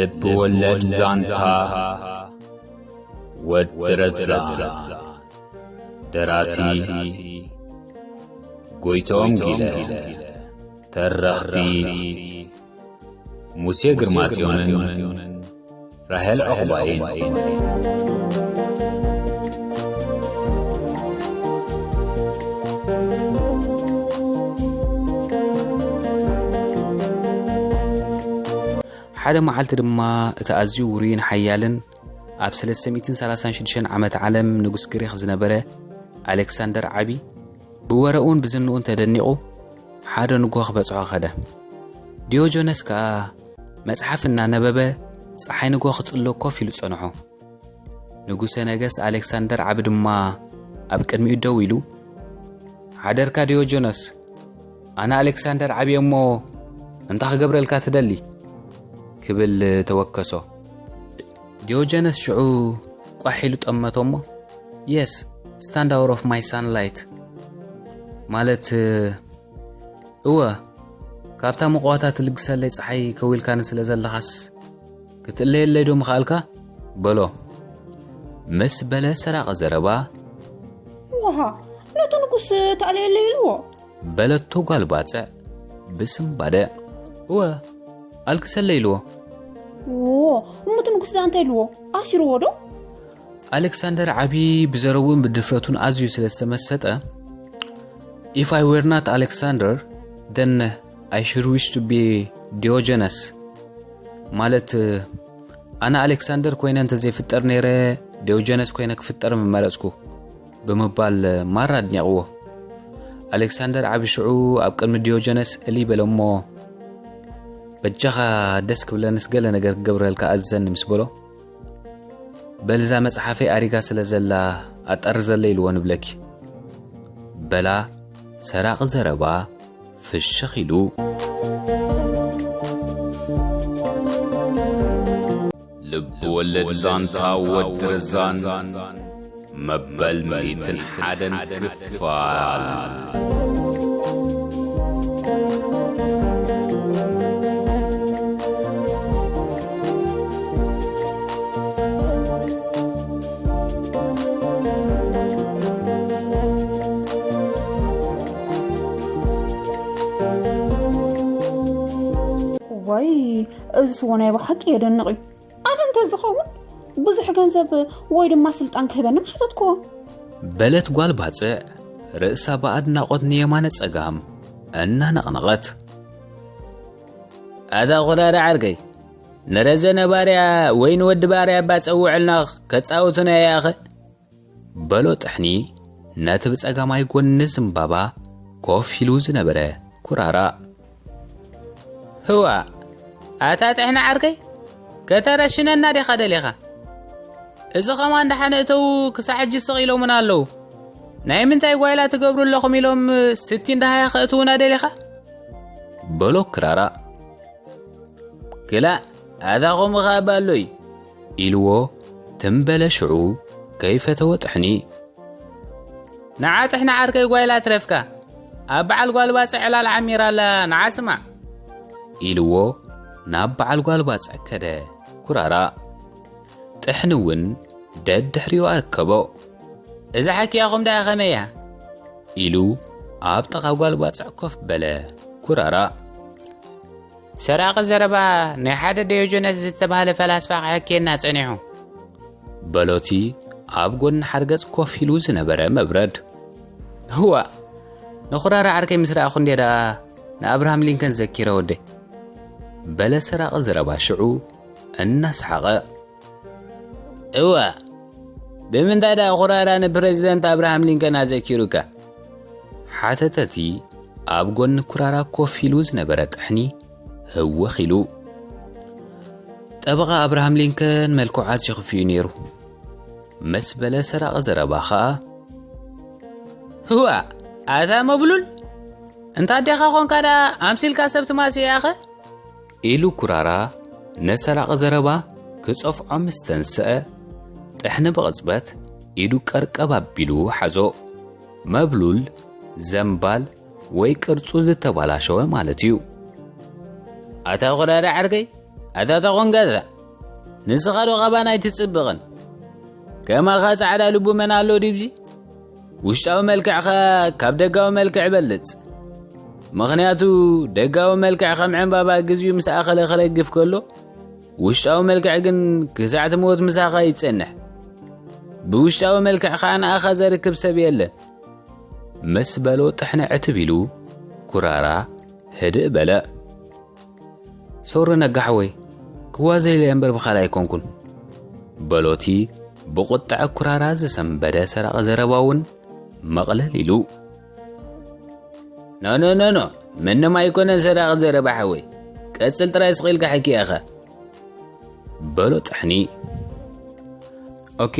ልብ ወለድ ዛንታ ወዲ ረዛ። ደራሲ ጎይቶም ጊለ። ተረኽቲ ሙሴ ግርማጽዮንን ራሄል ዑቕባይን። ሓደ መዓልቲ ድማ እቲ ኣዝዩ ውሩይን ሓያልን ኣብ ሰለስተ ሚእትን ሰላሳን ሽዱሽተን ዓመተ ዓለም ንጉስ ግሪኽ ዝነበረ ኣሌክሳንደር ዓቢ ብወረኡን ብዝንኡን ተደኒቑ ሓደ ንግሆ ክበጽሖ ከደ። ዲዮጀነስ ከኣ መጽሓፍ እናነበበ ጸሓይ ንግሆ ክጽሎ ኮፍ ኢሉ ጸንሖ። ንጉሰ ነገስት ኣሌክሳንደር ዓቢ ድማ ኣብ ቅድሚኡ ደው ኢሉ፣ "ሓደርካ ዲዮጀነስ፣ ኣነ ኣሌክሳንደር ዓቢ እሞ እንታይ ክገብረልካ ትደሊ?" ክብል ተወከሶ። ዲዮጀነስ ሽዑ ቋሕ ኢሉ ጠመቶ እሞ፣ "Yes, stand out of my sunlight." ማለት፣ "እወ፣ ካብታ ምቕዋታ ትልግሰለይ ጸሓይ ከዊልካኒ ስለ ዘለኻስ ክትእለየለይ ዶ ምኸኣልካ?" በሎ። ምስ በለ ሰራቒ ዘረባ፣ "ዋሃ፣ ነቲ ንጉስ ተኣለየለይ" ኢልዎ። በለቶ ጓል ባጽዕ ብስምባደ። "እወ፣ ኣልግሰለይ" ኢልዎ። "ዎ፣ እሞ እቲ ንጉስ ደኣ እንታይ ኢልዎ? ኣሲርዎ ዶ?" ኣሌክሳንደር ዓቢ ብዘረቡን ብድፍረቱን ኣዝዩ ስለ ዝተመሰጠ፣ "If I were not Alexander, then I should wish to be Diogenes." ማለት፣ "ኣነ ኣሌክሳንደር ኮይነ እንተዘይፍጠር ነይረ፣ ዲዮጀነስ ኮይነ ክፍጠር ምመረጽኩ" ብምባል ማራ ኣድኒቕዎ። ኣሌክሳንደር ዓቢ ሽዑ ኣብ ቅድሚ ዲዮጀነስ እልይ በለ እሞ፣ "በጃኻ ደስ ክብለንስ ገለ ነገር ክገብረልካ ኣዝዘኒ" ምስ በሎ፣ "በልዛ መጽሓፈይ ኣሪጋ ስለ ዘላ ኣጣርዘለይ" ኢልዎ ንብለኪ። በላ ሰራቒ ዘረባ ፍሽኽ ኢሉ። ልብ ወለድ ዛንታ ወዲ ረዛን መበል ሚእትን ሓደን ክፋል። ዋይ፣ እዚ ስወ ናይ ብሓቂ የደንቕ እዩ። ኣነ እንተዝኸውን ብዙሕ ገንዘብ ወይ ድማ ስልጣን ክህበኒ ምሓተትክዎ። በለት ጓል ባጽዕ ርእሳ ብኣድናቖት ንየማነ ጸጋም እናነቕነቐት። ኣታ ኹራራ ዓርከይ፣ ንረዘነ ባርያ ወይ ንወዲ ባርያ እባ ጸውዕልና ከጻውቱና ያኸ? በሎ ጥሕኒ ነቲ ብጸጋማይ ጎኒ ዝምባባ ኮፍ ኢሉ ዝነበረ ኩራራ። ህዋ፣ ኣታ ጥሕኒ ዓርከይ፣ ከተረሽነና ዲኻ ደሊኻ? እዚ ኸማን ደሓን እተዉ ክሳዕ ሕጂ ስቕ ኢሎምና ኣለዉ። ናይ ምንታይ ጓይላ ትገብሩ ኣለኹም ኢሎም ስቲ እንዳሃያ ከእትዉና ደሊኻ? በሎ ክራራ። ክላእ፣ ኣታ ኸምኡ ኸኣ ባሎይ፣ ኢልዎ ትም በለ ሽዑ ከይፈተወ ጥሕኒ። ንዓ ጥሕኒ ዓርከይ ጓይላ ትረፍካ፣ ኣብ በዓል ጓል ባጽዕ ዕላል ዓሚራ ኣላ፣ ንዓ ስማዕ፣ ኢልዎ ናብ በዓል ጓል ባጽዕ ከደ ኩራራ። ጥሕኒ እውን ደድሕሪኡ ኣርከቦ። እዛ ሓኪያኹም ደኣ ኸመይ እያ? ኢሉ ኣብ ጥቓ ጓል ባጽዕ ኮፍ በለ ኩራራ። ሰራቒ ዘረባ ናይ ሓደ ዲዮጀነስ ዝተባህለ ፈላስፋ ክሕክየና ጸኒሑ። በሎቲ ኣብ ጎኒ ሓርገጽ ኮፍ ኢሉ ዝነበረ መብረድ። ህዋ፣ ንኹራራ ዓርከይ ምስ ረኣኹ እንዴ ደኣ ንኣብርሃም ሊንከን ዘኪረ ወደይ። በለ ሰራቒ ዘረባ ሽዑ እናሰሓቐ። እዋ፣ ብምንታይ ደኣ ኩራራ ንፕረዚደንት ኣብርሃም ሊንከን ኣዘኪሩካ? ሓተተቲ ኣብ ጎኒ ኩራራ ኮፍ ኢሉ ዝነበረ ጥሕኒ ህወኽ ኢሉ። ጠበቓ ኣብርሃም ሊንከን መልክዑ ኣዝዩ ክፍኡ ነይሩ። ምስ በለ ሰራቒ ዘረባ ኸኣ፣ ህዋ፣ ኣታ መብሉል፣ እንታ ኣዴኻ ኾንካ ደኣ ኣምሲልካ ሰብ ትማሲ ኢኻ ኸ? ኢሉ ኩራራ ነሰራቒ ዘረባ ክጸፍዖ ምስ ተንስአ፣ ጥሕኒ ብቕጽበት ኢዱ ቀርቀብ ኣቢሉ ሓዞ። መብሉል፣ ዘምባል ወይ ቅርጹ ዝተባላሸወ ማለት እዩ። ኣታ ኩራራ ዓርከይ፣ ኣታ ተኾንጋታ፣ ንስኻ ዶ ካባና ኣይትጽብቕን? ከማኻ ጻዕዳ ልቡ መን ኣሎ ዲብዚ? ውሽጣዊ መልክዕኻ ካብ ደጋዊ መልክዕ ይበልጽ። ምኽንያቱ፣ ደጋዊ መልክዕ ከም ዕምባባ ግዚኡ ምስ ኣኸለ ክረግፍ ከሎ፣ ውሽጣዊ መልክዕ ግን ክሳዕ ትሞት ምሳኻ ይጸንሕ። ብውሽጣዊ መልክዕ ከኣ ንኣኻ ዘርክብ ሰብ የለን። ምስ በሎ ጥሕኒ ዕትብ ኢሉ፣ ኩራራ ህድእ በለ። ሶሪ ነጋ ሓወይ፣ ክዋዘ ኢለ እምበር ብኻልእ ኣይኮንኩን። በሎቲ ብቁጥዐ ኩራራ ዝሰንበደ ሰራቒ ዘረባ እውን መቕለል ኢሉ። ኖ፣ ኖ፣ ኖ፣ ኖ፣ ምንም ኣይኮነን ሰራቒ ዘረባ ሓወይ። ቀጽል ጥራይ ስቕ ኢልካ ሕኪ ኢኻ። በሎ ጥሕኒ። ኦኬ፣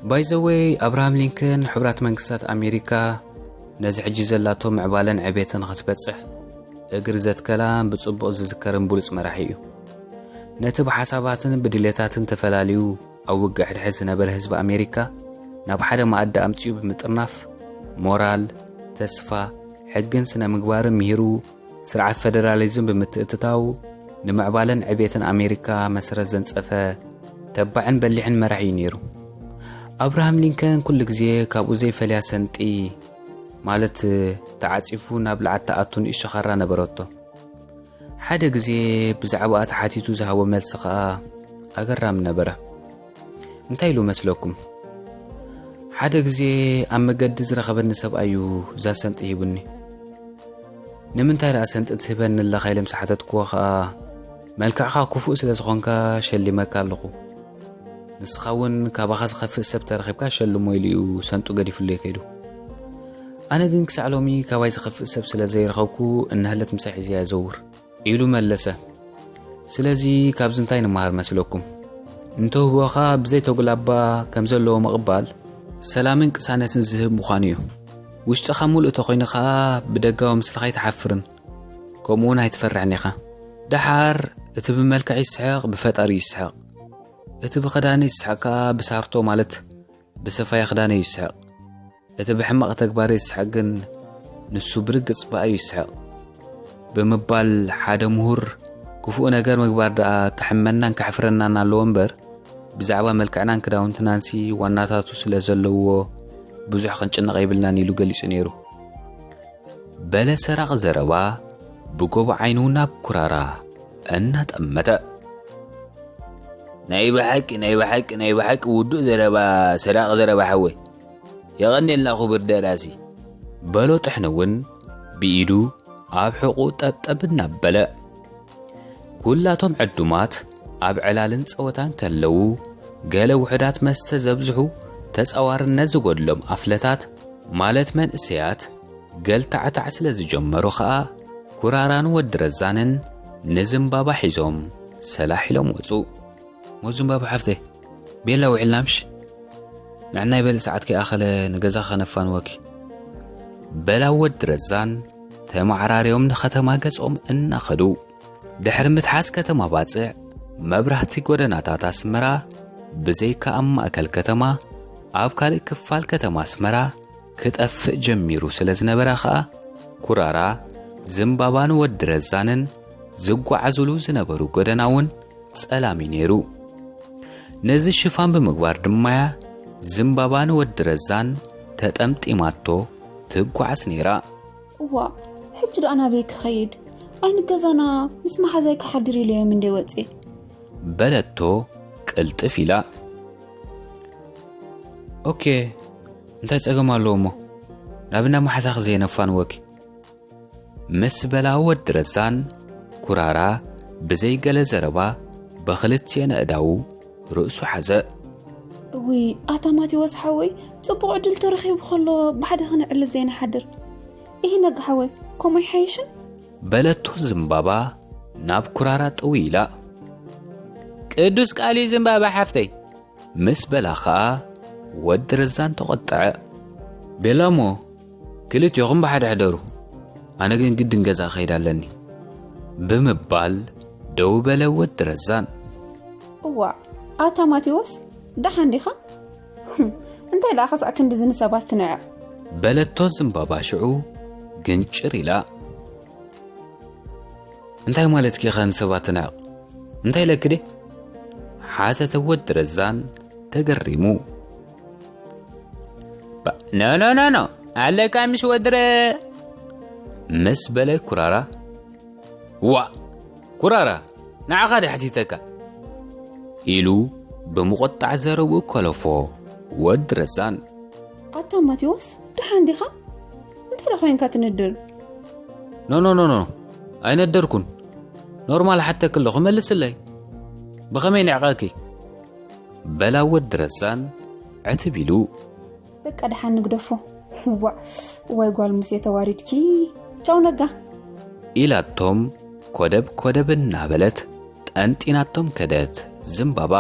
ባይ ዘ ዌይ፣ ኣብርሃም ሊንከን፣ ሕቡራት መንግስታት ኣሜሪካ ነዚ ሕጂ ዘላቶ ምዕባለን ዕቤትን ንኽትበጽሕ እግሪ ዘትከላን ብጽቡቕ ዝዝከርን ብሉጽ መራሒ እዩ። ነቲ ብሓሳባትን ብድሌታትን ተፈላልዩ ኣብ ውግእ ሕድሕድ ዝነበረ ህዝቢ ኣሜሪካ ናብ ሓደ መኣዲ ኣምጺኡ ብምጥርናፍ፣ ሞራል፣ ተስፋ፣ ሕግን ስነ ምግባርን ምሂሩ፣ ስርዓት ፈደራሊዝም ብምትእትታው፣ ንምዕባለን ዕቤትን ኣሜሪካ መሰረት ዘንጸፈ ተባዕን በሊሕን መራሒ እዩ ነይሩ። ኣብርሃም ሊንከን ኩሉ ግዜ ካብኡ ዘይፈልያ ሰንጢ፣ ማለት ተዓጺፉ ናብ ልዓት ትኣቱ ንእሽቶ ኻራ ነበረቶ። ሓደ ግዜ ብዛዕባኣ ተሓቲቱ ዝሃቦ መልሲ ኸኣ ኣገራሚ ነበረ። እንታይ ኢሉ መስለኩም? ሓደ ግዜ ኣብ መገዲ ዝረኸበኒ ሰብኣይ እዩ እዛ ሰንጢ ሂቡኒ። "ንምንታይ ደኣ ሰንጢ ትህበኒ ኣለኻ?" ኢለ ምስ ሓተትክዎ ኸኣ፣ "መልክዕኻ ክፉእ ስለ ዝኾንካ ሸሊመካ ኣለኹ። ንስኻ እውን ካባኻ ዝኸፍእ ሰብ ተረኺብካ ሸልሞ" ኢሉ እዩ ሰንጡ ገዲፍሉ ከይዱ። ኣነ ግን ክሳዕ ሎሚ ካባይ ዝኸፍእ ሰብ ስለ ዘይረኸብኩ፣ እናሃለት ምሳይ ሒዘያ እዘውር። ኢሉ መለሰ። ስለዚ ካብዚ እንታይ ንመሃር መስለኩም? እንተውህቦኻ ብዘይ ተጉላባ ከም ዘለዎ ምቕባል ሰላምን ቅሳነትን ዝህብ ምዃኑ እዩ። ውሽጥኻ ሙሉእ ተኾይኑ ኸኣ ብደጋዊ ምስልኻ ኣይትሓፍርን፣ ከምኡ እውን ኣይትፈርሕን ኢኻ። ደሓር እቲ ብመልክዕ ይስሕቕ፣ ብፈጣሪ ይስሕቕ። እቲ ብኽዳን ይስሕቕ ከኣ ብሳርቶ ማለት ብሰፋይ ክዳን እዩ ይስሕቕ። እቲ ብሕማቕ ተግባር ይስሕቕ ግን ንሱ ብርግጽ ብኣዩ ይስሕቕ ብምባል ሓደ ምሁር ክፉእ ነገር ምግባር ደኣ ከሕመናን ከሕፍረናን ኣለዎ እምበር ብዛዕባ መልክዕናን ክዳውንትናንሲ ዋናታቱ ስለ ዘለዎ ብዙሕ ክንጭነቕ የብልናን ኢሉ ገሊጹ ነይሩ። በለ ሰራቒ ዘረባ ብጎቦ ዓይኑ ናብ ኩራራ እናጠመተ። ናይ ብሓቂ፣ ናይ ብሓቂ፣ ናይ ብሓቂ ውዱእ ዘረባ፣ ሰራቒ ዘረባ ሓወይ። የቐንየልና ክቡር ደራሲ። በሎ ጥሕኒ እውን ብኢዱ ኣብ ሕቑ ጠብጠብ እናበለ። ኩላቶም ዕዱማት ኣብ ዕላልን ጸወታን ከለዉ፣ ገለ ውሑዳት መስተ ዘብዝሑ፣ ተጻዋርነት ዝጎድሎም ኣፍለታት፣ ማለት መንእሰያት፣ ገልታዕታዕ ስለ ዝጀመሩ ኸኣ፣ ኩራራን ወዲ ረዛንን ንዝምባባ ሒዞም ሰላሕ ኢሎም ወጹ። ሞ ዝምባባ ሓፍተይ፣ ቤላ ውዒልና ምሽ? ንዕናይ በሊ ሰዓት ከይኣኸለ ንገዛ ከነፋንወኪ። በላ ወዲ ረዛን ተመዓራርዮም ንኸተማ ገጾም እናኸዱ። ድሕሪ ምትሓዝ ከተማ ባጽዕ፣ መብራህቲ ጎደናታት ኣስመራ፣ ብዘይካ ኣብ ማእከል ከተማ፣ ኣብ ካልእ ክፋል ከተማ ኣስመራ ክጠፍእ ጀሚሩ ስለ ዝነበረ ኸኣ፣ ኩራራ፣ ዝምባባን ወዲ ረዛንን ዝጓዓዙሉ ዝነበሩ ጎደና እውን ጸላም እዩ ነይሩ። ነዚ ሽፋን ብምግባር ድማ'ያ ዝምባባ ንወዲ ረዛን ተጠምጢማቶ ትጓዓዝ ነይራ። እዋእ፣ ሕጂ ደኣ ናበይ ክኸይድ? ኣይ ንገዛና ምስ መሓዛይ ክሓድር ኢለዮም እንደ ወጽኤ። በለቶ ቅልጥፍ ኢላ። ኦኬ፣ እንታይ ጸገም ኣለዎ እሞ? ናብ እንዳ መሓዛኺ ዘየነፋንወኪ። ምስ በላ ወዲ ረዛን፣ ኩራራ ብዘይ ገለ ዘረባ ብኽልቲኤን ኣእዳዉ ርእሱ ሓዘ። እውይ፣ ኣታ ማቴዎስ ሓወይ፣ ጽቡቕ ዕድል ተረኺቡ ከሎ ብሓደ ክንዕልል ዘይንሓድር። ኢሂ ነጋ ሓወይ፣ ከምኡ ይሓይሽን? በለቶ ዝምባባ ናብ ኩራራ ጥውይ ኢላ። ቅዱስ ቃል እዩ ዝምባባ ሓፍተይ። ምስ በላ ኸኣ ወዲ ረዛን ተቖጥዐ። ቤላ እሞ ክልቲኦኹም ብሓደ ሕደሩ፣ ኣነ ግን ግድን ገዛ ክኸይድ ኣለኒ ብምባል ደው በለ ወዲ ረዛን። እዋእ፣ ኣታ ማቴዎስ፣ ደሓን ዲኻ? ህም፣ እንታይ ደኣ ክሳዕ ክንድዚ ንሰባት ትንዕቕ? በለቶ ዝምባባ ሽዑ ግንጭር ኢላ። እንታይ ማለትኪ ኢኻ ንሰባት ትንዕቕ? እንታይ ኢለኪ ድየ? ሓተተ ወዲ ረዛን ተገሪሙ። ኖ ኖ ኖ ኖ፣ ኣለካ ምስ ወድረ ምስ በለ ኩራራ። ዋ ኩራራ፣ ንዓኻ ድሕቲተካ ኢሉ ብምቑጣዕ ዘረብኡ ከለፎ ወዲ ረዛን። ኣታ ማቴዎስ፣ ደሓን ዲኻ? እንታይ ደኣ ኮይንካ ትንድር? ኖ ኖ ኖ ኖ፣ ኣይነደርኩን። ኖርማል ሓተክ ኣለኹ፣ መልስለይ። ብኸመይ ንዕቐኪ? በላ ወዲ ረዛን ዕትብ ኢሉ። በቃ ደሓን ንግደፎ። ዋዕ፣ ዋይ ጓል ሙሴ ተዋሪድኪ። ቻው ነጋ። ኢላቶም ኮደብ ኮደብ እናበለት ጠንጢናቶም ከደት ዝምባባ።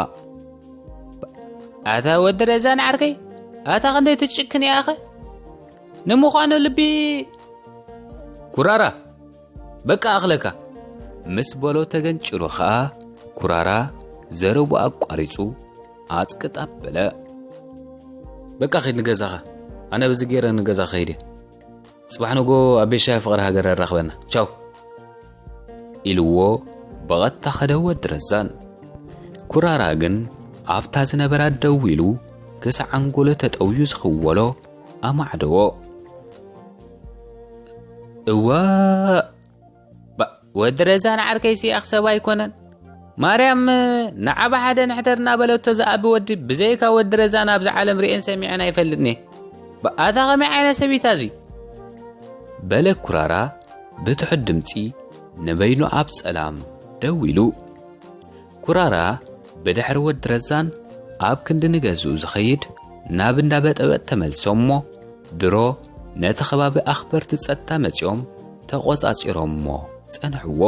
ኣታ ወዲ ረዛን ዓርከይ፣ ኣታ ክንደይ ትጭክን ኢኻ? ንምዃኑ ልቢ ኩራራ በቃ ኣኽለካ ምስ በሎ ተገንጭሩ ኸኣ ኩራራ ዘረቡ ኣቋሪጹ ኣጽቅጥ ኣበለ። በቃ ኺድ ንገዛኻ፣ ኣነ በዚ ገይረ ንገዛ ኸይድ እየ። ጽባሕ ንጎ ኣብ ቤት ሻሂ ፍቕሪ ሃገር ኣራኽበና። ቻው። ኢልዎ ብቐጥታ ኸደ ወዲ ረዛን። ኩራራ ግን ኣብታ ዝነበራ ደው ኢሉ ክሳዕ ኣንጎሎ ተጠውዩ ዝኽወሎ ኣማዕደዎ። እዋእ! ባ-፣ ወዲ ረዛን ዓርከይሲ ኣኽሰብ ኣይኮነን። ማርያም ንዓ ብሓደ ንሕደር እናበለቶ ዝኣቢ ወዲ ብዘይካ ወዲ ረዛን ኣብዚ ዓለም ርእየን ሰሚዐን ኣይፈልጥን እየ። ባ-፣ ኣታ ኸመይ ዓይነት ሰብ እዩ እዚ? በለ ኩራራ ብትሑት ድምጺ ንበይኑ ኣብ ጸላም ደው ኢሉ። ኩራራ ብድሕሪ ወዲ ረዛን ኣብ ክንዲ ንገዝኡ ዝኸይድ ናብ እንዳ በጠበጥ ተመልሶ እሞ ድሮ ነቲ ከባቢ ኣኽበርቲ ጸጥታ መጺኦም ተቖጻጺሮሞ ጸንሕዎ።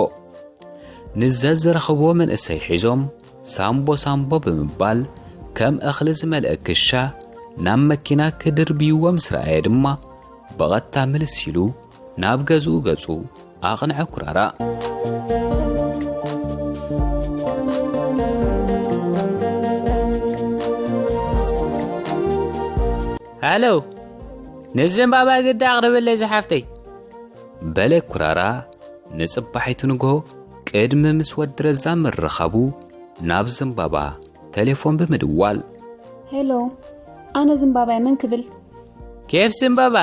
ንዘዝረኸብዎ መንእሰይ ሒዞም ሳምቦ ሳምቦ ብምባል ከም እኽሊ ዝመልአ ክሻ ናብ መኪና ክድርብይዎ ምስ ረኣየ ድማ ብቐጥታ ምልስ ኢሉ ናብ ገዝኡ ገጹ ኣቕንዐ ኩራራ። ሃሎ፣ ንዘንባባ ግዳ ኣቕርብለይ ዝሓፍተይ። በለ ኩራራ ንጽባሒቱ ንግሆ ቅድሚ ምስ ወዲ ረዛ ምርኻቡ ናብ ዘንባባ ተሌፎን ብምድዋል። ሄሎ፣ ኣነ ዘንባባ እየ፣ መን ክብል? ኬፍ ዘንባባ፣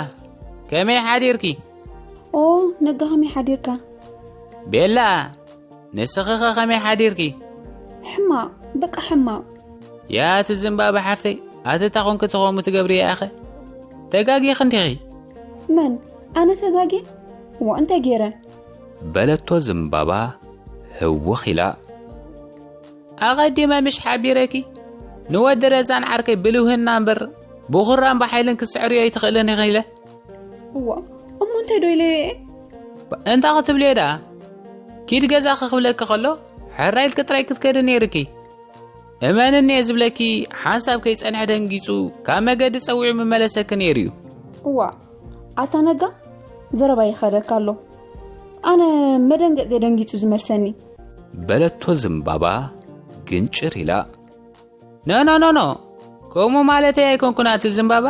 ከመይ ሓዲርኪ? ኦ፣ ነጋ ከመይ ሓዲርካ? ቤላ፣ ንስኺኸ ከመይ ሓዲርኪ? ሕማቕ፣ በቃ ሕማቕ። ያ እቲ ዘንባባ ሓፍተይ፣ ኣቲ እታ ኾንኪ ትኾሙ ትገብሪ ያኸ? ተጋጊኺ እንዲኺ። መን? ኣነ ተጋጊ? ዋ፣ እንታይ ገይረ? በለቶ ዘንባባ ህውኽ ኢላ። ኣቐዲመ ምሽ ሓቢረኪ፣ ንወዲ ረዛን ዓርከይ ብልውህና እምበር ብኹራን ብሓይልን ክትስዕርዮ ኣይትኽእልን ኢኺ ኢለ። እዋ፣ እሞ እንታይ ዶ ኢለዮ እየ? ባ-፣ እንታይ ክትብልዮ ደኣ? ኪድ ገዛኺ ክብለኪ ከሎ፣ ሕራይ ኢልኪ ጥራይ ክትከዲ ነይርኪ። እመንኒ እየ ዝብለኪ፣ ሓንሳብ ከይጸንሐ ደንጊጹ፣ ካብ መገዲ ጸዊዑ ምመለሰኪ ነይሩ እዩ። እዋ፣ ኣታ ነጋ፣ ዘረባ ይኸደካ ኣሎ። ኣነ መደንገጽ እየ ደንጊጹ ዝመልሰኒ። በለቶ ዘንባባ ግንጭር ኢላ። ኖ፣ ኖ፣ ኖ፣ ኖ። ከምኡ ማለተይ ኣይኮንኩን ኣቲ ዘንባባ።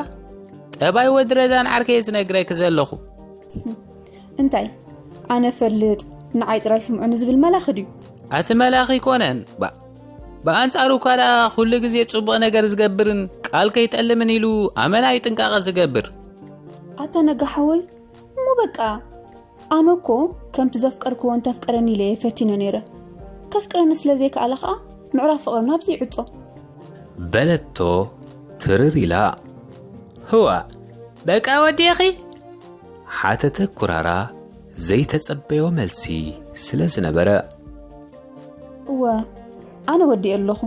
ጠባይ ወዲ ረዛን ዓርከይ እየ ዝነግረኪ ዘለኹ። እንታይ? ኣነ ፈልጥ፣ ንዓይ ጥራይ ስምዑኒ ዝብል መላኺ ድዩ? ኣቲ መላኺ ኣይኮነን። ባ-፣ ብኣንጻሩ እኳ ደኣ ኩሉ ግዜ ጽቡቕ ነገር ዝገብርን ቃል ከይጠልምን ኢሉ ኣመና እዩ ጥንቃቐ ዝገብር። ኣታ ነጋ ሓወይ፣ እሞ በቃ፣ ኣነ እኮ ከምቲ ዘፍቀርክዎ እንተፍቅረኒ ኢለ እየ ፈቲነ ነይረ። ከፍቅረኒ ስለ ዘይከኣለ ኸኣ ምዕራፍ ፍቕርና ኣብዚ ይዕጾ። በለቶ ትርር ኢላ። ህዋ፣ በቃ ወዲእኺ? ሓተተ ኩራራ ዘይተጸበዮ መልሲ ስለ ዝነበረ። እወ፣ ኣነ ወዲኤ ኣለኹ።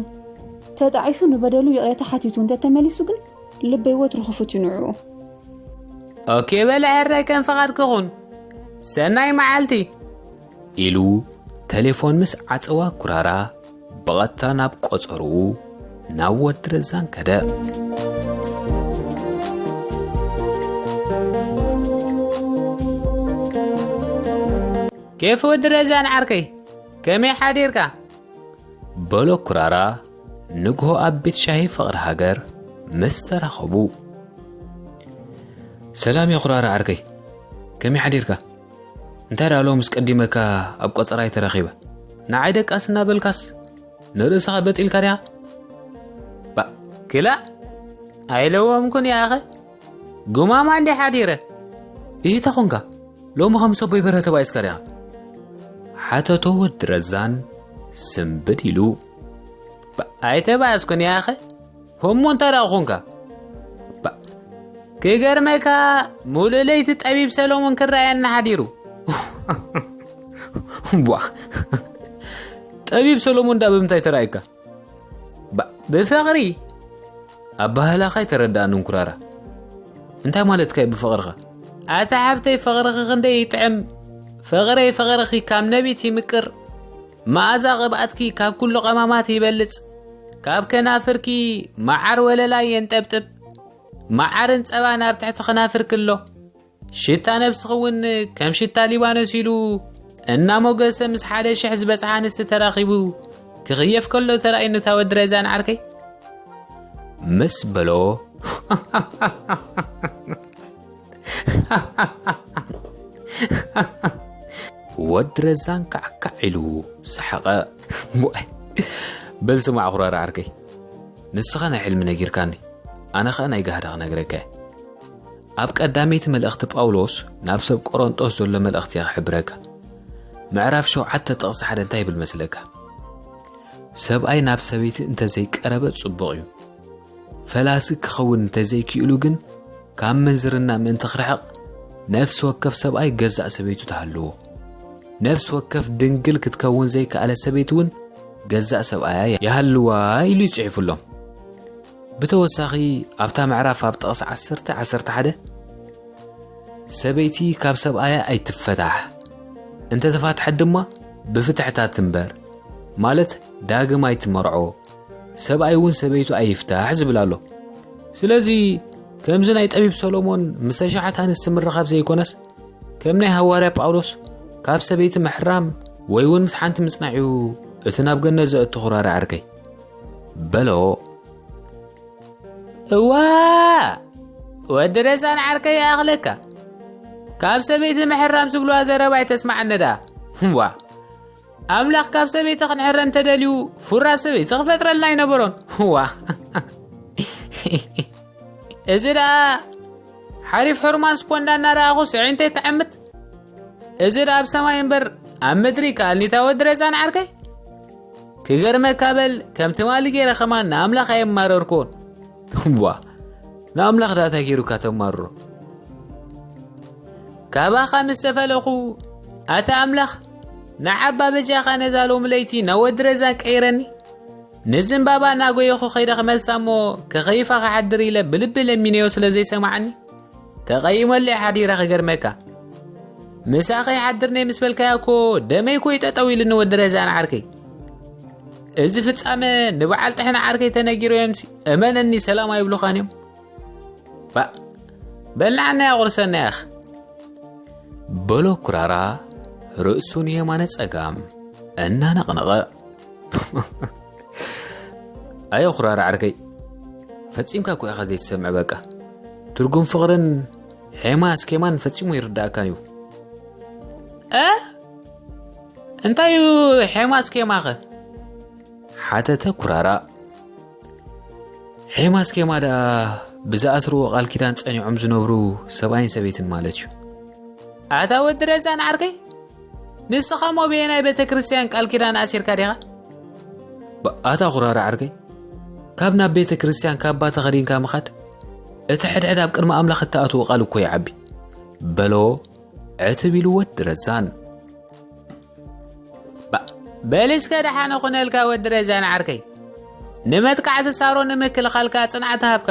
ተጣዒሱ ንበደሉ ይቕሬታ ሓቲቱ እንተተመሊሱ ግን ልበይ ወትሩ ክፉት እዩ ንዕኡ። ኦኬ በል ሕራይ ከም ፍቓድኪ ኩን። ሰናይ መዓልቲ። ኢሉ ተሌፎን ምስ ዓጸዋ ኩራራ ብቐጥታ ናብ ቆጸርኡ ናብ ወዲ ረዛን ከደ። ኬፍ ወዲ ረዛን ዓርከይ፣ ከመይ ሓዲርካ? በሎ ኩራራ ንግሆ ኣብ ቤት ሻሂ ፍቕሪ ሃገር ምስ ተራኸቡ። ሰላም የኹራራ ዓርከይ፣ ከመይ ሓዲርካ? እንታይ ደኣ ሎምስ ቀዲመካ ኣብ ቆጸራይ ተረኺበ? ንዓይ ደቃስ እናበልካስ ንርእስኻ በጥ ኢልካ ዲኻ? ባ ክላእ ኣይለወምኩን ያኸ። ጉማማ እንዲ ሓዲረ። ይህተ ኹንካ። ሎሚ ከም ሰቦይ በርሀ ተባኢስካ ዲኻ? ሓተቶ ወዲ ረዛን ስምብድ ኢሉ። ባ ኣይተባእስኩን ያኸ። ህሙ እንተ ደኣ ኹንካ። ባ ክገርመካ፣ ሙሉእ ለይቲ ጠቢብ ሰሎሞን ክረኣየና ሓዲሩ። ቧ፣ ጠቢብ ሰሎሞን ዳ ብምንታይ ተራእየካ? ባ ብፍቕሪ። ኣባህላኻ ኣይተረዳእንን ኩራራ። እንታይ ማለትካ እዩ ብፍቕርኻ? ኣታ ሓብተይ፣ ፍቕርኺ ክንደይ ይጥዕም። ፍቕረይ፣ ፍቕርኺ ካብ ነቢት ይምቅር። መኣዛ ቅብኣትኪ ካብ ኩሉ ቀማማት ይበልጽ። ካብ ከናፍርኪ መዓር ወለላ የንጠብጥብ። መዓርን ጸባ ናብ ትሕቲ ከናፍርኪ ኣሎ። ሽታ ነብስኺ እውን ከም ሽታ ሊባኖስ ኢሉ እናሞገሰ ምስ ሓደ ሽሕ ዝበጽሓ ኣንስቲ ተራኺቡ ክኽየፍ ከሎ ተራእዩኒ እታ ወዲ ረዛን ዓርከይ። ምስ በሎ ወዲ ረዛን ካዕካዕ ኢሉ ሰሓቐ። እምቧይ። በል ስማዕ ኩራራ ዓርከይ፣ ንስኻ ናይ ሕልሚ ነጊርካኒ፣ ኣነ ኸኣ ናይ ጋህዳ ክነግረካ እየ። ኣብ ቀዳመይቲ መልእኽቲ ጳውሎስ ናብ ሰብ ቆሮንጦስ ዘሎ መልእኽቲ እየ ክሕብረካ። ምዕራፍ ሸውዓተ ጥቕሲ ሓደ እንታይ ይብል መስለካ? ሰብኣይ ናብ ሰበይቲ እንተዘይቀረበ ጽቡቕ እዩ። ፈላሲ ክኸውን እንተዘይክኢሉ ግን፣ ካብ ምንዝርና ምእንቲ ክርሕቕ፣ ነፍሲ ወከፍ ሰብኣይ ገዛእ ሰበይቱ ትሃልዎ። ነፍሲ ወከፍ ድንግል ክትከውን ዘይከኣለት ሰበይቲ እውን ገዛእ ሰብኣያ ይሃልዋ ኢሉ እዩ ጽሒፉሎም። ብተወሳኺ፣ ኣብታ ምዕራፍ ኣብ ጥቕሲ ዓሰርተ፣ ዓሰርተ ሓደ፣ ሰበይቲ ካብ ሰብኣያ ኣይትፈታሕ፣ እንተ ተፋትሐት ድማ ብፍትሕታ ትንበር፣ ማለት ዳግም ኣይትመርዖ፣ ሰብኣይ እውን ሰበይቱ ኣይፍታሕ ዝብል ኣሎ። ስለዚ ከምዚ ናይ ጠቢብ ሰሎሞን ምስ ኣሽሓት ኣንስቲ ምርኻብ ዘይኮነስ፣ ከም ናይ ሃዋርያ ጳውሎስ ካብ ሰበይቲ ምሕራም ወይ እውን ምስ ሓንቲ ምጽናዕ እዩ እቲ ናብ ገነት ዘእቱ ኩራራ ዓርከይ። በሎ። እዋ፣ ወዲ ረዛን ዓርከይ ይኣኽለካ። ካብ ሰበይቲ ምሕራም ዝብልዋ ዘረባ ኣይተስማዓኒ ደኣ። እዋ፣ ኣምላኽ ካብ ሰበይቲ ክንሕረም ተደልዩ ፍራ ሰበይቲ ክፈጥረልና ኣይነበሮን። እዋ። እዚ ደኣ ሓሪፍ ሕርማን ስፖንዳ እናረኣኹስ ኣዒንተይ ትዕምት። እዚ ደኣ ኣብ ሰማይ እምበር ኣብ ምድሪ ይከኣልኒ እታ ወዲ ረዛን ዓርከይ። ክገርመካ በል፣ ከም ትማሊ ገይረ ከማን ንኣምላኽ ኣየማረርኩዎን። እዋ፣ ንኣምላኽ ደኣ እንታይ ገይሩካ ተማርሮ? ካባኻ ምስ ተፈለኹ፣ ኣታ ኣምላኽ፣ ንዓባ በጃኻ ነዛ ሎሚ ለይቲ ናብ ወዲ ረዛን ቀይረኒ። ንዝምባባ እናጎየኹ ከይደ ክመልሳ እሞ፣ ክኸይፋ ክሓድር ኢለ ብልቢ ለሚነዮ ስለ ዘይሰማዓኒ፣ ተቐይመሉ እየ ሓዲረ ክገርመካ። ምሳኺ ይሓድር ነይ ምስ በልካያ እኮ፣ ደመይ እኮ እዩ ጠጠው ኢሉኒ ወዲ ረዛን ዓርከይ። እዚ ፍጻመ ንበዓል ጥሕኒ ዓርከይ ተነጊሮዮምሲ፣ እመነኒ ሰላም ኣይብሉኻን እዮም። ባእ፣ በል ንዓና ያቑርሰና ያኽ። በሎ ኩራራ ርእሱ ንየማነ ጸጋም እናነቕነቐ። ኣየ ኩራራ ዓርከይ፣ ፈጺምካ እኮ ኢኻ ዘይትሰምዕ በቃ። ትርጉም ፍቕርን ሔማ ኣስኬማን ፈጺሙ ይርዳእካን እዩ። እ? እንታይ እዩ ሔማ ኣስኬማኸ? ሓተተ ኩራራ። ሔማ ኣስኬማ ደኣ ብዝኣስርዎ ቃል ኪዳን ጸኒዖም ዝነብሩ ሰብኣይን ሰበይትን ማለት እዩ። ኣታ ወዲ ረዛን ዓርከይ፣ ንስኻ እሞ በየናይ ቤተ ክርስቲያን ቃል ኪዳን ኣሲርካ ዲኻ? ባ-፣ ኣታ ኩራራ ዓርከይ፣ ካብ ናብ ቤተ ክርስቲያን ካባ ተኸዲንካ ምኻድ፣ እቲ ሕድሕድ ኣብ ቅድሚ ኣምላኽ እትኣትዎ ቃል እኮ ይዓቢ። በሎ ዕትብ ኢሉ ወዲ ረዛን። ባ-፣ በል እስከ ደሓን ኹነልካ ወዲ ረዛን ዓርከይ። ንመጥቃዕቲ ሳሮን ንምክልኻልካ ጽንዓት ሃብካ።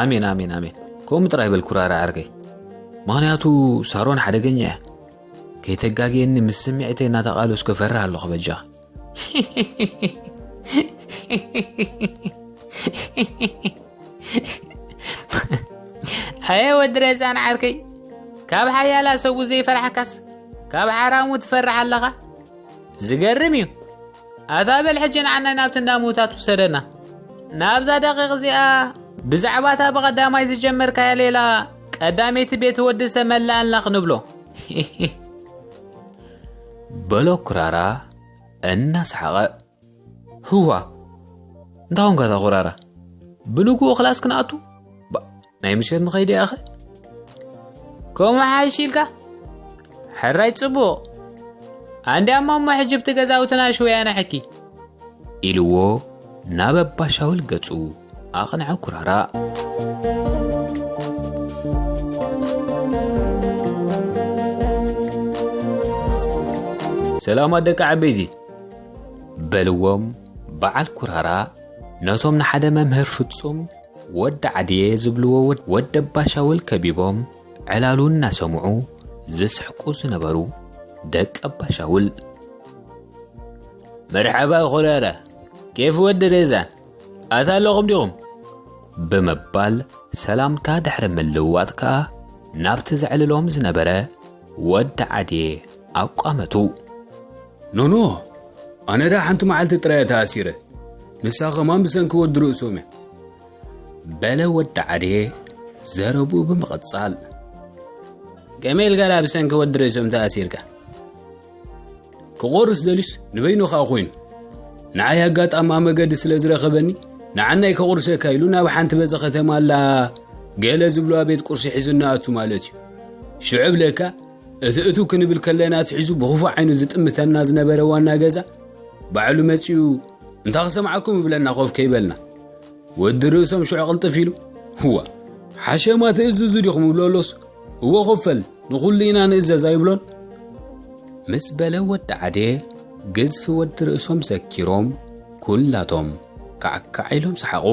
ኣሜን፣ ኣሜን፣ ኣሜን። ከምኡ ጥራይ በል ኩራራ ዓርከይ። ምኽንያቱ ሳሮን ሓደገኛ እያ። ከይተጋግየኒ ምስ ስምዒተይ እናተቓለስኩ እፈርህ ኣለኹ በጃኻ። ኣየ ወዲ ረዛን ዓርከይ፣ ካብ ሓያላ ሰብኡ ዘይፈራሕካስ ካብ ሓራሙ ትፈርሕ ኣለኻ? ዝገርም እዩ። ኣታ በል ሕጂ ንዓና ናብቲ እንዳ ምዉታት ውሰደና። ናብዛ ደቂቕ እዚኣ ብዛዕባ እታ ብቐዳማይ ዝጀመርካያ ሌላ ቀዳመይቲ ቤት ወዲ ሰብ መላኣልና ክንብሎ። በሎ ኩራራ እናሰሓቐ። ህዋ፣ እንታይ ኾንካ እታ ኩራራ? ብንግኡ ክላስ ክንኣቱ? ባ፣ ናይ ምሸት ንኸይድ ኢኻ? ከምኡ ሓይሽ ኢልካ? ሕራይ ጽቡቕ። ኣንድያማ እሞ ሕጂ ብቲ ገዛውትና ሽወያ ንሕኪ። ኢልዎ ናብ ኣባሻውል ገጹ ኣቕንዐ ኩራራ። ሰላማት ደቂ ዓበይቲ፣ በልዎም በዓል ኩራራ ነቶም ንሓደ መምህር ፍጹም ወዲ ዓድየ ዝብልዎ ወድ-፣ ወዲ ኣባሻውል ከቢቦም ዕላሉ እናሰምዑ ዝስሕቁ ዝነበሩ ደቂ ኣባሻውል። መርሓባ ኩራራ፣ ኬፍ ወዲ ሬዛን፣ ኣታ ኣለኹም ዲኹም? ብምባል ሰላምታ ድሕሪ ምልውዋጥ ከኣ ናብቲ ዘዕልሎም ዝነበረ ወዲ ዓድየ ኣቋመቱ። ኖኖ፣ ኣነ ደኣ ሓንቲ መዓልቲ ጥራይ እየ ተኣሲረ። ንሳ ኸማን ብሰንኪ ወዲ ርእሶም እያ። በለ ወዲ ዓድየ ዘረብኡ ብምቕጻል። ከመይ ኢልካ ደኣ ብሰንኪ ወዲ ርእሶም ተኣሲርካ? ክቖርስ ደልዩስ ንበይኑ ኸኣ ኾይኑ። ንዓይ ኣጋጣሚ ኣብ መገዲ ስለ ዝረኸበኒ፣ ንዓናይ ከቑርሰካ ኢሉ ናብ ሓንቲ በዚ ኸተማ ኣላ ገለ ዝብልዋ ቤት ቁርሲ ሒዙና ኣቱ ማለት እዩ። ሽዑ እብለካ፣ እቲ እትው ክንብል ከለና ኣትሒዙ ብኽፉእ ዓይኑ ዝጥምተና ዝነበረ ዋና ገዛ፣ ባዕሉ መጺኡ፣ "እንታይ ክሰምዓኩም?" ይብለና ኮፍ ከይበልና። ወዲ ርእሶም ሽዑ ቅልጥፍ ኢሉ፣ "እዋ፣ ሓሸማ ትእዝዙ ዲኹም?" ይብሎ ኣሎስ፣ "እወ ኮፈል፣ ንኹሉ ኢና ንእዘዝ" ኣይብሎን? ምስ በለ ወዲ ዓድየ ግዝፊ ወዲ ርእሶም ዘኪሮም ኩላቶም ካዕካዕ ኢሎም ሰሓቑ።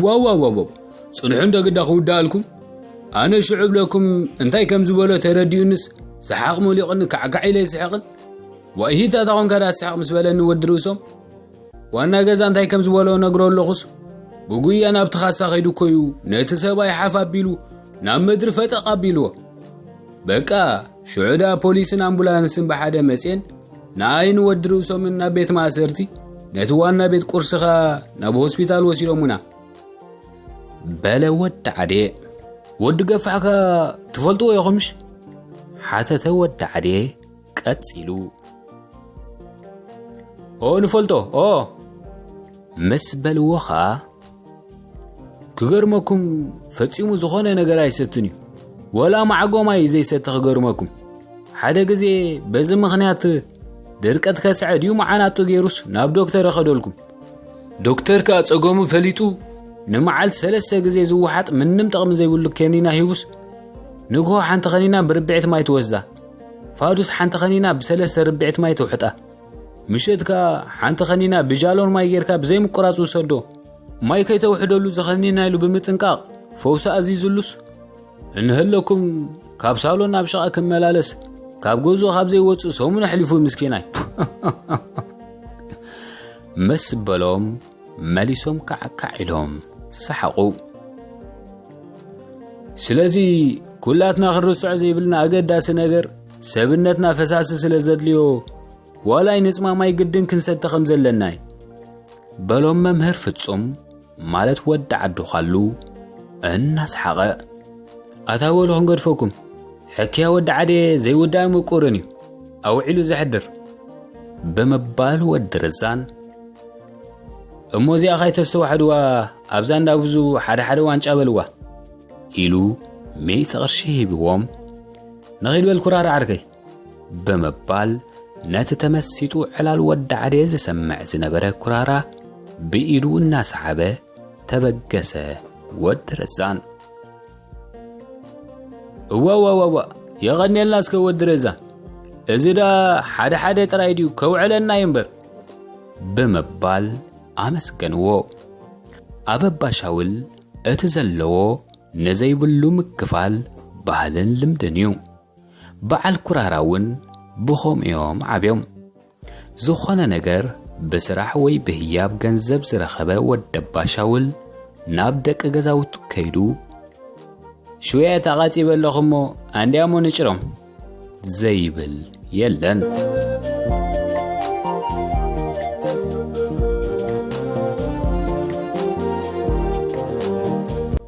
"ዋው፣ ዋው፣ ዋው፣ ዋው፣ ጽንሑ እንዶ ግዳ ክውድኣልኩም። ኣነ ሽዑ እብለኩም እንታይ ከም ዝበሎ ተረዲኡንስ ሰሓቕ መሊቑኒ ካዕካዕ ኢለ ይስሕቕን። ዋይ ሂታ እታ ኾንካ ደኣ ትስሕቕ?" ምስ በለኒ ወዲ ርእሶም፣ ዋና ገዛ እንታይ ከም ዝበሎ ነግሮ ኣለኹስ፣ ብጉያ ናብቲ ካሳ ከይዱ እኮ እዩ ነቲ ሰብኣይ ሓፍ ኣቢሉ ናብ ምድሪ ፈጠቕ ኣቢልዎ። በቃ፣ ሽዑ ደኣ ፖሊስን ኣምቡላንስን ብሓደ መጽየን ንኣይን ወዲ ርእሶምን ናብ ቤት ማእሰርቲ፣ ነቲ ዋና ቤት ቁርሲ ኸኣ ናብ ሆስፒታል ወሲዶሙና። በለ ወዲ ዓድየ። ወዲ ገፋዕካ ትፈልጥዎ ኢኹምሽ? ሓተተ ወዲ ዓድየ ቀጺሉ። ኦ፣ ንፈልጦ፣ ኦ። ምስ በልዎ ኸኣ፣ ክገርመኩም፣ ፈጺሙ ዝኾነ ነገር ኣይሰትን እዩ። ወላ ማዕጎ ማይ እዩ ዘይሰቲ። ክገርመኩም፣ ሓደ ግዜ በዚ ምኽንያት ድርቀት ከስዐ ድዩ መዓናጡ ገይሩስ ናብ ዶክተር የኸደልኩም። ዶክተር ከኣ ጸገሙ ፈሊጡ፣ ንመዓልቲ ሰለስተ ግዜ ዝወሓጥ ምንም ጥቕሚ ዘይብሉ ከኒና ሂቡስ፣ ንግሆ ሓንቲ ከኒና ብርብዒት ማይ ትወስዳ። ፋዱስ ሓንቲ ከኒና ብሰለስተ ርብዒት ማይ ተውሕጣ። ምሸት ከኣ ሓንቲ ከኒና ብጃሎን ማይ ጌርካ ብዘይምቁራጽ ውሰዶ። ማይ ከይተውሕደሉ ዝኸኒና ኢሉ ብምጥንቃቕ ፈውሲ ኣዚዙሉስ፣ እንሀለኩም ካብ ሳሎን ናብ ሸቓ ክመላለስ ካብ ገዝኡ ካብ ዘይወጽእ ሰሙን ኣሕሊፉ ምስኪናይ። ምስ በሎም መሊሶም ካዕካዕ ኢሎም ሰሓቑ። ስለዚ ኩላትና ክንርስዖ ዘይብልና ኣገዳሲ ነገር ሰብነትና ፈሳሲ ስለ ዘድልዮ ዋላ ኣይንጽማማይ ግድን ክንሰቲ ከም ዘለና እዩ። በሎም መምህር ፍጹም ማለት ወዲ ዓዱ ካሉ እናሰሓቐ። ኣታ በሉ ክንገድፈኩም፣ ሕክያ ወዲ ዓደ ዘይውዳእ ምቁርን እዩ፣ ኣውዒሉ ዘሕድር ብምባል ወዲ ርዛን እሞ እዚኣ ካይተስተዋሕድዋ ኣብዛ እንዳብዙ ሓደ ሓደ ዋንጫ በልዋ ኢሉ ሚእቲ ቅርሺ ሂብዎም። ንኺድ በል ኩራራ ዓርከይ ብምባል ነቲ ተመሲጡ ዕላል ወዲ ዓደ ዝሰምዕ ዝነበረ ኩራራ ብኢዱ እናሰሓበ ተበገሰ ወዲ ረዛን። እዋ፣ እዋ፣ እዋ፣ እዋ፣ የቐንየልና እስከ ወዲ ረዛን። እዚ ደኣ ሓደ ሓደ ጥራይ ድዩ ከውዕለና እዩ እምበር ብምባል ኣመስገንዎ። ኣበባ ሻውል እቲ ዘለዎ ንዘይብሉ ምክፋል ባህልን ልምድን እዩ። በዓል ኩራራ እውን ብኸምኡ እዮም ዓብዮም። ዝኾነ ነገር ብስራሕ ወይ ብህያብ ገንዘብ ዝረኸበ ወደባ ሻውል ናብ ደቂ ገዛውቱ ከይዱ፣ ሽወያ ተቓጺበ ኣለኹ እሞ ኣንድያሞ ንጭሮም ዘይብል የለን።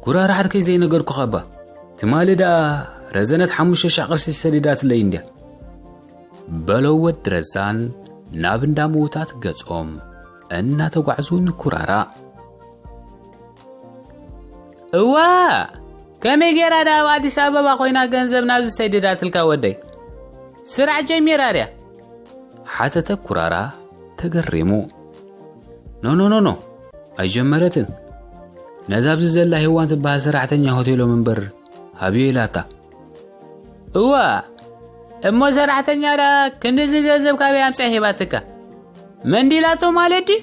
ኩራራ ዓርከይ ዘይነገርኩኻ እባ፣ ትማሊ ደኣ ረዘነት ሓሙሽተ ሻዕ ቅርሺ ሰዲዳትለይ እንድያ። በሎ ወዲ ረዛን ናብ እንዳ ምዉታት ገጾም እናተጓዕዙ ንኩራራ። እዋ፣ ከመይ ጌራ ደኣ ኣብ ኣዲስ ኣበባ ኮይና ገንዘብ ናብዚ ሰዲዳትልካ ወደይ? ስራሕ ጀሚራ ድያ? ሓተተ ኩራራ ተገሪሙ። ኖ፣ ኖ፣ ኖ፣ ኖ፣ ኣይጀመረትን። ነዛ ኣብዚ ዘላ ሄዋን ትበሃል ሰራሕተኛ ሆቴሎም እምበር ሃብዮ ኢላታ። እዋ፣ እሞ ሰራሕተኛ ደኣ ክንድዚ ገንዘብ ካበይ ኣምጺኣ ሂባትካ? መንዲላቶ ማለት ድዩ?